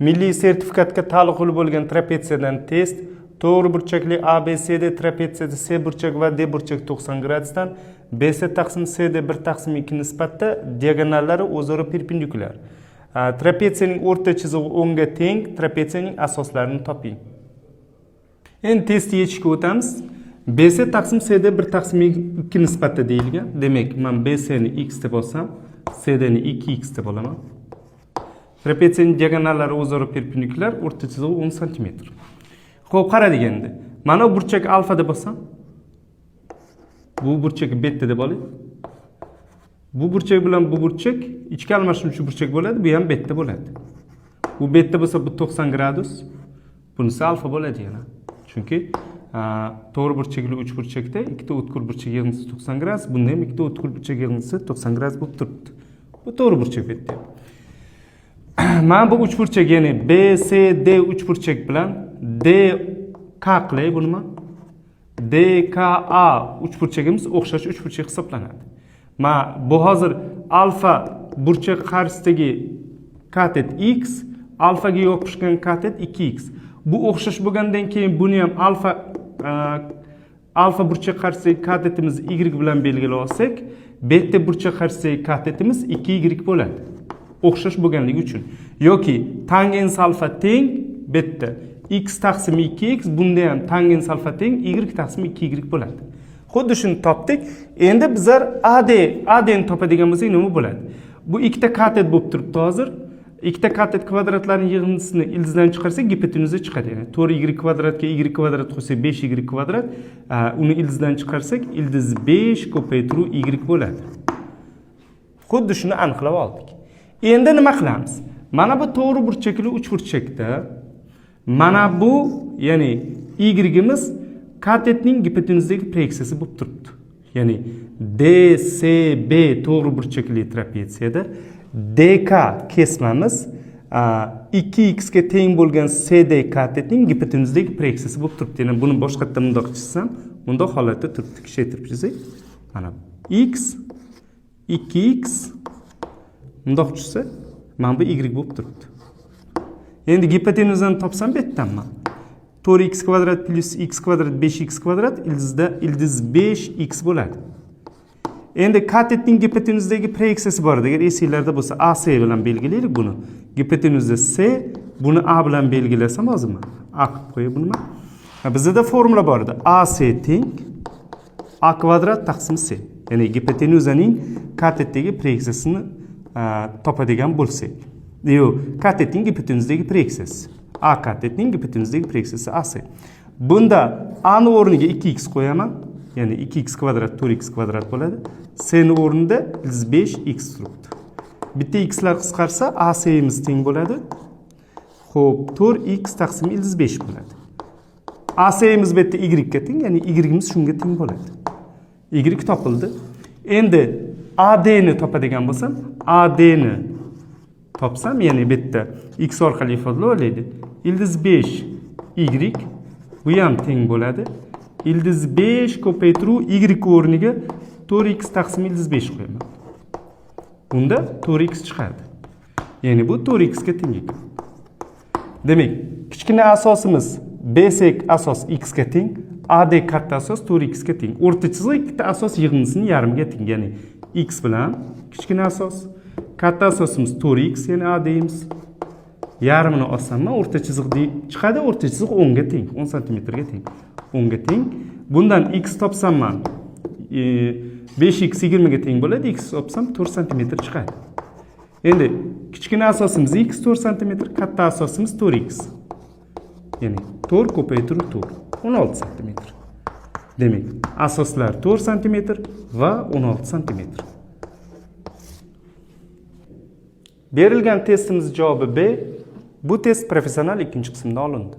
Milliy sertifikatga taalluqli bo'lgan trapetsiyadan test. To'g'ri burchakli ABCD trapetsiyada C burchak va D burchak 90 gradusdan, BC taqsim CD 1 taqsim 2 nisbatda, diagonallari o'zaro perpendikulyar. Trapetsiyaning o'rta chizig'i 10 ga teng, trapetsiyaning asoslarini toping. Endi testni yechishga o'tamiz. BC taqsim CD 1 taqsim 2 nisbatda deyilgan. Demak, men BC ni x deb olsam, CD ni 2x deb olaman. Trapetsiyaning diagonallari o'zaro perpendikulyar, o'rta chizig'i 10 sm. Xo'p, qaradik endi. Mana bu burchak alfa deb olsam, bu burchak beta deb oling. Bu burchak bilan bu burchak ichki almashuvchi burchak bo'ladi, bu ham beta bo'ladi. Bu beta bo'lsa, bu 90 gradus. Bunisi alfa bo'ladi yana. Chunki to'g'ri burchakli uch burchakda ikkita o'tkir burchak yig'indisi 90 gradus, bunda ham ikkita o'tkir burchak yig'indisi 90 gradus bo'lib turibdi. Bu to'g'ri burchak bu yerda. Mana bu uch burchak, ya'ni BCD uch burchak bilan DK qilay buni man. DKA uch burchagimiz o'xshash uch burchak hisoblanadi. Ma bu hozir alfa burchak qarshisidagi katet x, alfaga yopishgan katet 2x. Bu o'xshash bo'lgandan keyin buni ham alfa burchak qarshisidagi katetimizni y bilan belgilab olsak, beta burchak qarshisidagi katetimiz 2y bo'ladi. O'xshash bo'lganligi uchun. Yoki tangens alfa teng beta x taqsim 2x, bunda ham tangens alfa teng y taqsim 2y bo'ladi. Xuddi shuni topdik. Endi bizlar AD AD ni topadigan bo'lsak nima bo'ladi? Bu ikkita katet bo'lib turibdi hozir. Ikkita katet kvadratlarning yig'indisini ildizdan chiqarsak, gipotenuza chiqadi. Ya'ni 4y kvadratga y kvadrat qo'shsak 5y kvadrat, uni ildizdan chiqarsak, ildiz 5 ko'paytiruv y bo'ladi. Xuddi shuni aniqlab oldik. Endi nima qilamiz? Mana bu to'g'ri burchakli uchburchakda mana bu, ya'ni y'imiz katetning gipotenuzdagi proyeksiyasi bo'lib turibdi. Ya'ni DCB to'g'ri burchakli trapetsiyada DK kesmamiz 2x ga teng bo'lgan CD katetning gipotenuzdagi proyeksiyasi bo'lib turibdi. Ya'ni buni boshqatdan bundoq chizsam, bundoq holatda turibdi. Kichaytirib chizsak, mana x, 2x bundoq tushsa, mana bu y bo'lib turibdi. Endi gipotenuzani topsam bu yerdan man 4x kvadrat plyus x kvadrat 5x kvadrat ildizda ildiz 5x bo'ladi. Endi katetning gipotenuzdagi proyeksiyasi bor edi. Agar esinglarda bo'lsa, AC bilan belgilaylik buni. Gipotenuzda C, buni A bilan belgilasam hozir man. A qilib qo'yay buni man. Bizda formula bor edi. AC teng A kvadrat taqsim C. Ya'ni gipotenuzaning katetdagi proyeksiyasini topadigan bo'lsak. Yo'q, katetning gipotenuzdagi proyeksiyasi. A katetning gipotenuzdagi proyeksiyasi AC. Bunda A ni o'rniga 2x qo'yaman. Ya'ni 2x kvadrat 4x kvadrat bo'ladi. C ni o'rnida ildiz 5x turibdi. Bitta x lar qisqarsa, AC'miz teng bo'ladi. Xo'p, 4x taqsim ildiz 5 bo'ladi. AC'miz bu yerda y ga teng, ya'ni y'imiz shunga teng bo'ladi. Y topildi. Endi AD ni topadigan bo'lsam, AD ni topsam, ya'ni bu yerda x orqali ifodalab olaylik. Ildiz 5 y, bu ham teng bo'ladi. Ildiz 5 ko'paytiruv y o'rniga 4x taqsim ildiz 5 qo'yaman. Bunda 4x chiqadi. Ya'ni bu 4x ga teng ekan. Demak, kichkina asosimiz BC asos x ga teng, AD katta asos 4x ga teng. O'rta chiziq ikkita asos yig'indisining yarmiga teng. Ya'ni x bilan kichkina asos, katta asosimiz 4x, ya'ni AD'miz. Yarmini olsam, man o'rta chiziq chiqadi, o'rta chiziq 10 ga teng, 10 santimetrga teng. 10 ga teng. Bundan x topsam man 5x 20 ga teng bo'ladi, x topsam 4 santimetr chiqadi. Endi kichkina asosimiz x 4 santimetr, katta asosimiz 4x. Ya'ni 4 ko'paytiruv 4, 16 santimetr. Demak, asoslar 4 santimetr va 16 santimetr. Berilgan testimiz javobi B. Bu test professional ikkinchi qismda olindi.